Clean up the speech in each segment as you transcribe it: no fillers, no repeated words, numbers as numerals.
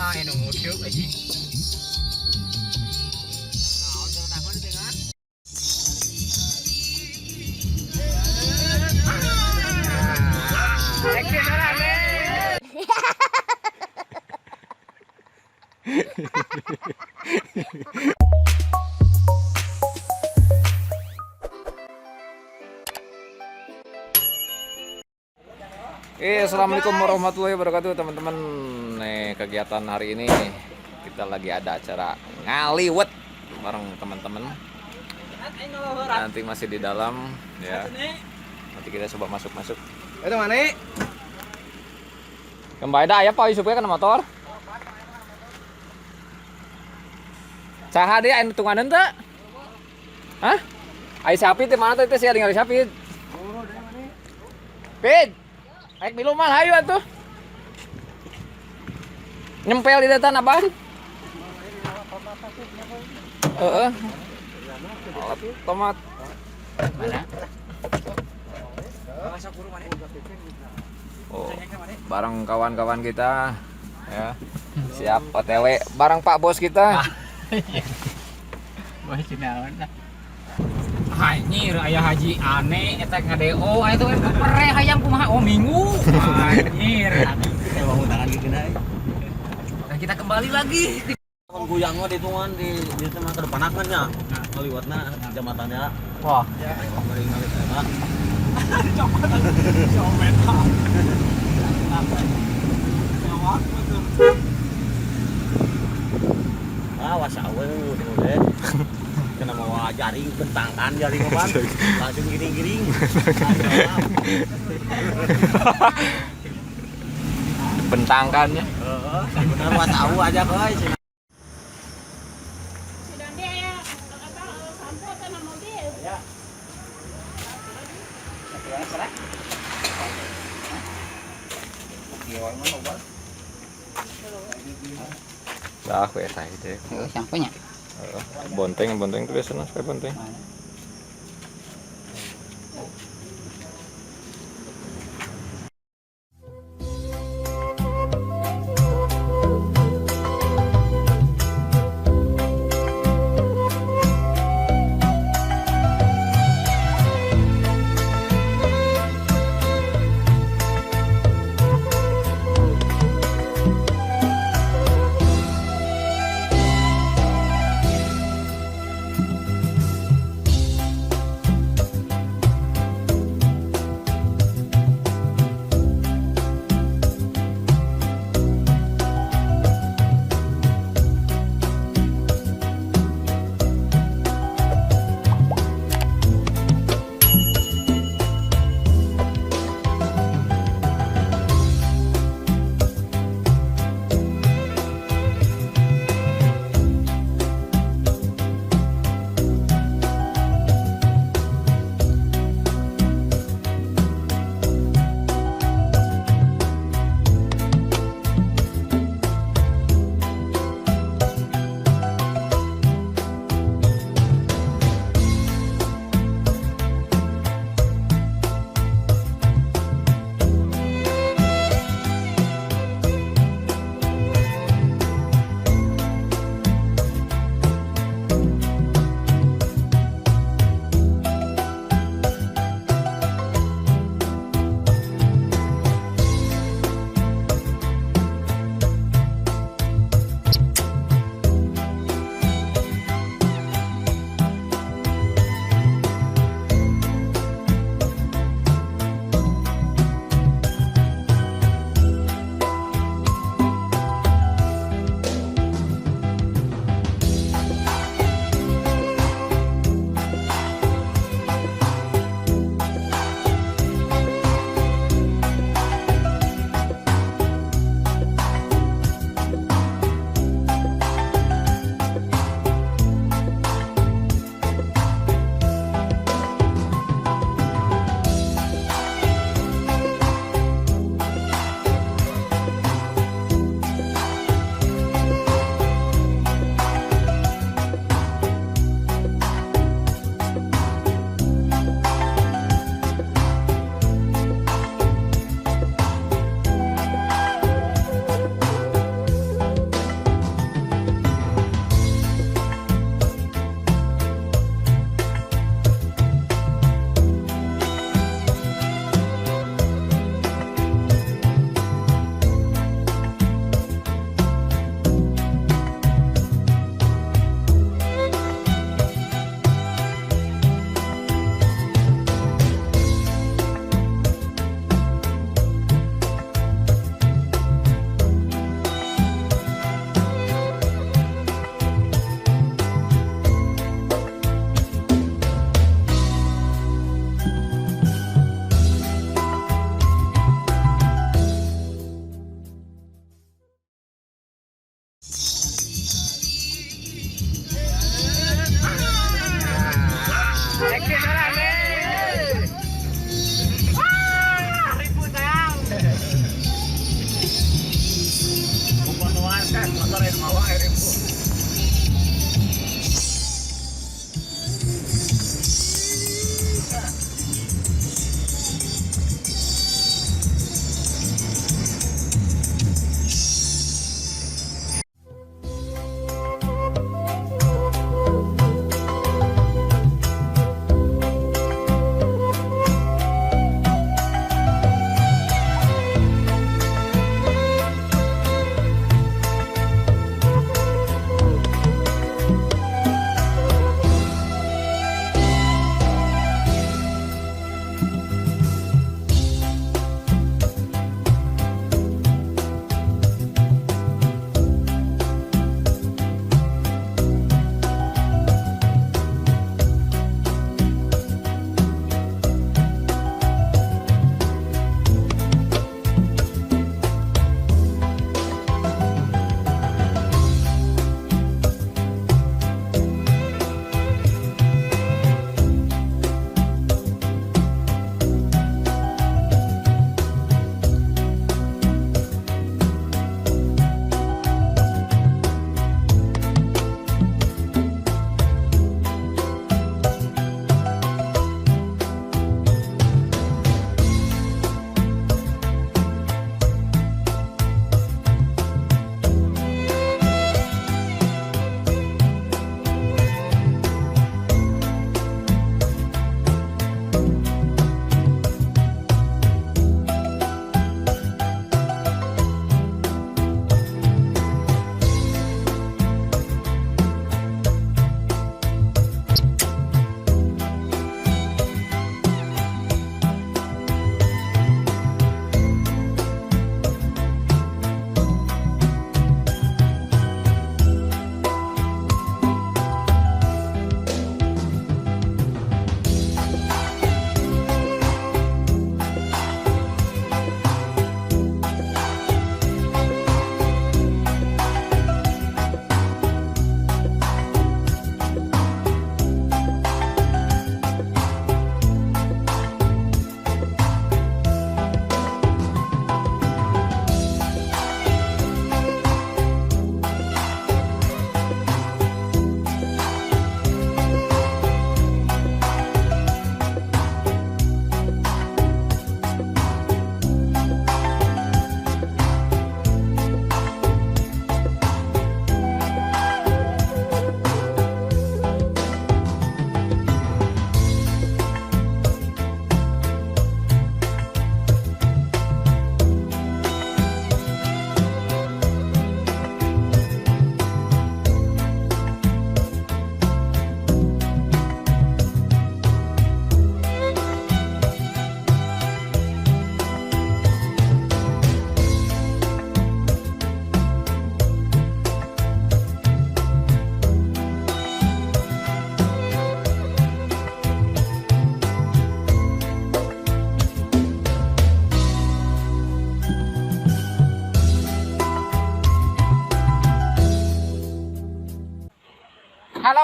Anu nguduk aja. Assalamualaikum warahmatullahi wabarakatuh teman-teman. Nih, kegiatan hari ini kita lagi ada acara ngaliwet bareng teman-teman. Nanti masih di dalam ya. Nanti kita coba masuk-masuk. Itu mana? Kembali dah ya Pak Yusuf kana motor. Saha dia anu tungganeun teu? Hah? Ai sapi teh mana teh teh sia ningali sapi. Pid. Aik milu mah hayu atuh. Nyempel di datan abang. Heeh. Alat tomat. Mana? Oh, bareng kawan-kawan kita ya. Siap OTW bareng Pak Bos kita. Wah, cinaon lah. Anjir, aya haji aneh eta ngadeo, aya tuh pere hayam kumaha oh minggu. Anjir. Nah, kita kembali lagi. Goyang mah ditungan di tengah ke depan nya. Ngaliwatna jembatannya. Wah, Ngali ngali eta. Ah, wasawe udah. Kena mau jaring bentangkan jaring apa? Langsung giring-giring. Bentangkannya. Heeh, bener wasawu aja koy. Si Dandi aya apa sampo teh na mobil. Dah aku eta itu. Heeh, samponya. Heeh. Bonteng, bonteng itu biasanya suka bonteng.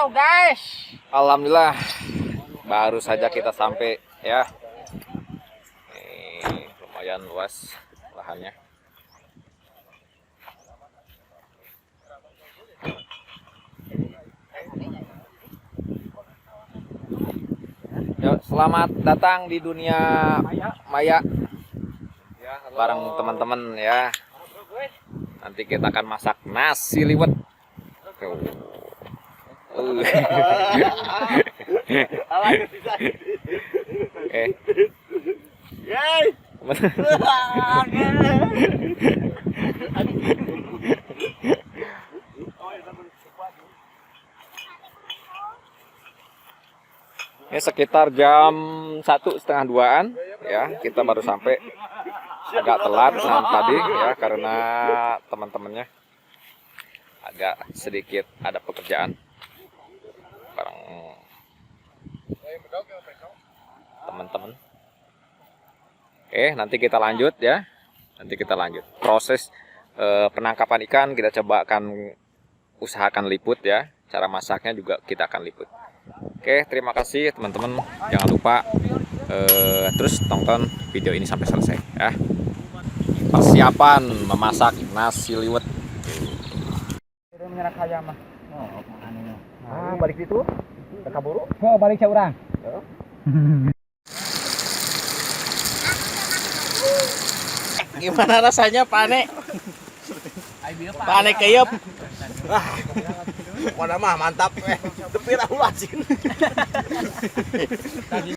Halo guys. Alhamdulillah baru saja kita sampai ya. Ini lumayan luas lahannya. Yo, selamat datang di dunia maya bareng teman-teman ya. Nanti kita akan masak nasi liwet. Tuh. Oke. Ini sekitar jam 1.30-an ya, kita baru sampai agak telat nah, tadi ya karena teman-temannya agak sedikit ada pekerjaan bareng teman-teman. Oke, nanti kita lanjut ya. Nanti kita lanjut proses penangkapan ikan kita coba akan usahakan liput ya. Cara masaknya juga kita akan liput. Oke, terima kasih teman-teman. Jangan lupa terus tonton video ini sampai selesai ya. Persiapan memasak nasi liwet. Ah, balik itu. Kaburu. Oh, balik ca urang. Gimana rasanya Pane? Pane keyep. Wah, mah mantap. Tapi aku asin.